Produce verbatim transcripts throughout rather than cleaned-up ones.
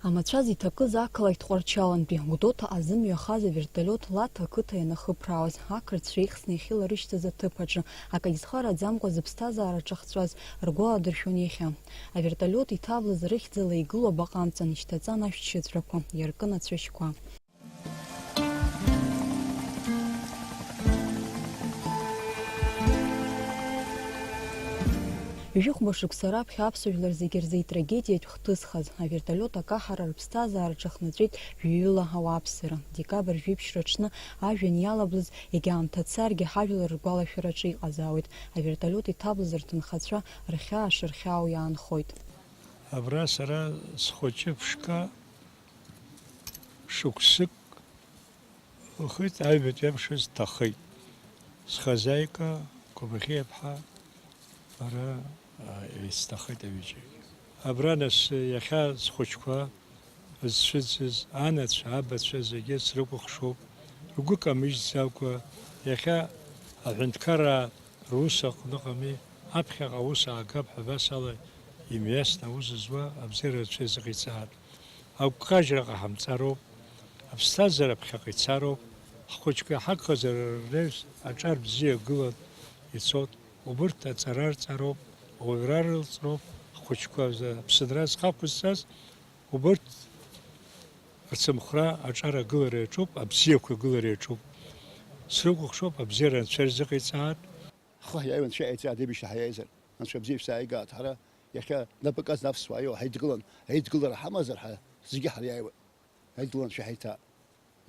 Амацәаз иҭакыз ақалақь Тҟәарчалантәи Гәдоуҭаҟа зымҩахаз аверталиот Лаҭа ақыҭа ианахыԥраауаз, ақырҭцәа ихсны иахьыларышьҭыз аҭыԥ аҿы, акагь зхараӡамкәа зыԥсҭазаара ҿахҵәаз ргәаладыршәон иахьа. Аверталиот иҭаблыз рыхьӡала игылоу абаҟа амҵан ишьҭаҵан ашәҭшьыҵәрақәа, иаркын ацәашьқәа. Ҩажәихәба шықәса раԥхьа аԥсуа жәлар зегьы рзы итрагедиатә хҭысхаз, аверталиот акаҳара рыԥсҭазаара ҿахнаҵәеит жәаҩыла ауааԥсыра. Декабрь жәиԥшьра аҽны ажәҩан иалаблыз, егьа аамҭа царгьы, ҳажәлар ргәалашәараҿы иҟазаауеит. Аверталиот иҭаблыз рҭынхацәа рхьаа шырхьаау иаанхоит. Абра сара схәыҷы ԥшқа шықәсык лхит, аҩбатәи амш азы дҭахеит. Схазаика Кобахьиаԥҳа, бара, а, исҭахеит аҩыџьагь. Абра нас иахьа схәыҷқәа зцәыӡыз, анацәа, абацәа зегьы срыкәыхшоуп, ргәы камыжьӡакәа, иахьа аҳәынҭқараа рус аҟныҟами, аԥхьаҟа аус аагап ҳәа абас ала имҩасны аус зуа абзиара рацәа изыҟаиҵааит. Агәкажьра ҟаҳамҵароуп, аԥсҭазаара ԥхьаҟа ицароуп, ҳхәыҷқәа иҳагхазар рнаҩс аҿар бзиа гылан ицот, убырҭ аҵара рҵароуп, ауаҩра рылҵроуп, ҳхәыҷқәа рзы аԥсынра зхақәызҵаз, убырҭ рцымхәра аҿар агылара иаҿуп, абзиақәа агылара иаҿуп. Срыкәыхшоуп, абзиара анцәа ирзыҟаиҵаат. Ҳхы ҳиааиуан, анцәа иааиҵаат, аибашьра ҳаиааизар, анцәа абзиа шәзааигаат, ҳара иахьа напаказ навсуа аиуа ҳаидгылан, аидгылара ҳамазар, ҳа зегьы ҳариааиуеит. Аидгылан шәаҳиҭа,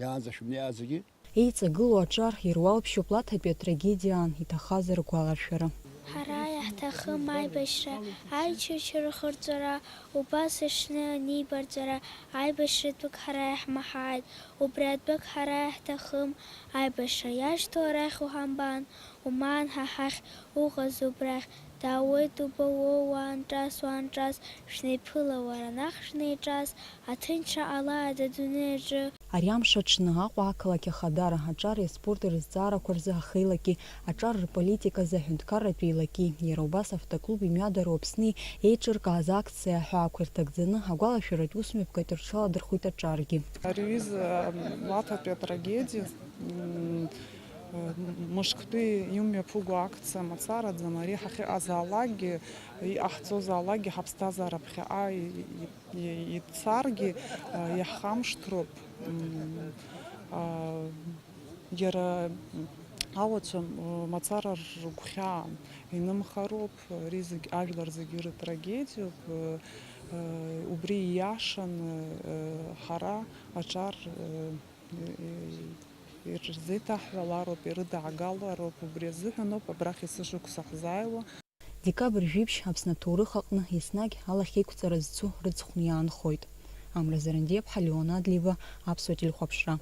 иаанӡа шәымнеиаат зегьы. Еиҵагылоу аҿар ируалԥшьоуп Лаҭатәи атрагедиаан иҭахаз ргәаларшәара. Ҳара иаҳҭахым аибашьра, аичырчырхырҵәара, убас аҽны анибарҵәара, аибашьратәык ҳара иаҳмаҳааит, убри атәык ҳара иаҳҭахым, аибашьра иашьҭоу арахь уҳамбан, умаан ҳа ҳахь уҟаз убрахь, даауеит убауоу уаанҿас, уаанҿас, шәнеиԥыла уара наҟ шәнеиҿас, аҭынчра ҟалааит адунеи аҿы. Ари амш аҽны Аҟәа ақалақь Ахадара аҿари аспорти рызҵаарақәа рзы ахеилаки, аҿар рполитиказы аҳәынҭқарратә еилаки, иара убас автоклуб имҩадароу Аԥсни еиҿыркааз акциа аҳәаақәа ирҭагӡаны агәалашәаратә усмҩаԥгатә рҽаладырхәит аҿаргьы. Ари аҩыза, м, Лаҭатәи атрагедиа, м, м, мышктәи имҩаԥыго акциа мацараӡам, ари ҳахьыҟазаалакгьы, иҟаҳҵозаалакгьы ҳаԥсҭазаара ԥхьаҟа и-, и-, и-, ицаргьы, а, иаҳхамышҭроуп. М, а, иара, м, ауацәа, м, мацара ргәхьаа инымхароуп, ари зегь, ажәлар зегьы рытрагедиоуп, ы, ы, убри ииашаны, ы, ҳара аҿар, ы, ы, ирзеиҭаҳҳәалароуп, ирыдаагалароуп, убри азыҳәаноуп абрахь есышықәса ҳзааиуа. Декабрь жәиԥшь Аԥсны аҭоурых аҟны еснагь алахьеиқәҵара зцу рыцхәны иаанхоит. Амра Зарандиаԥҳа, Леон Адлеиба, Аԥсуа телехәаԥшра.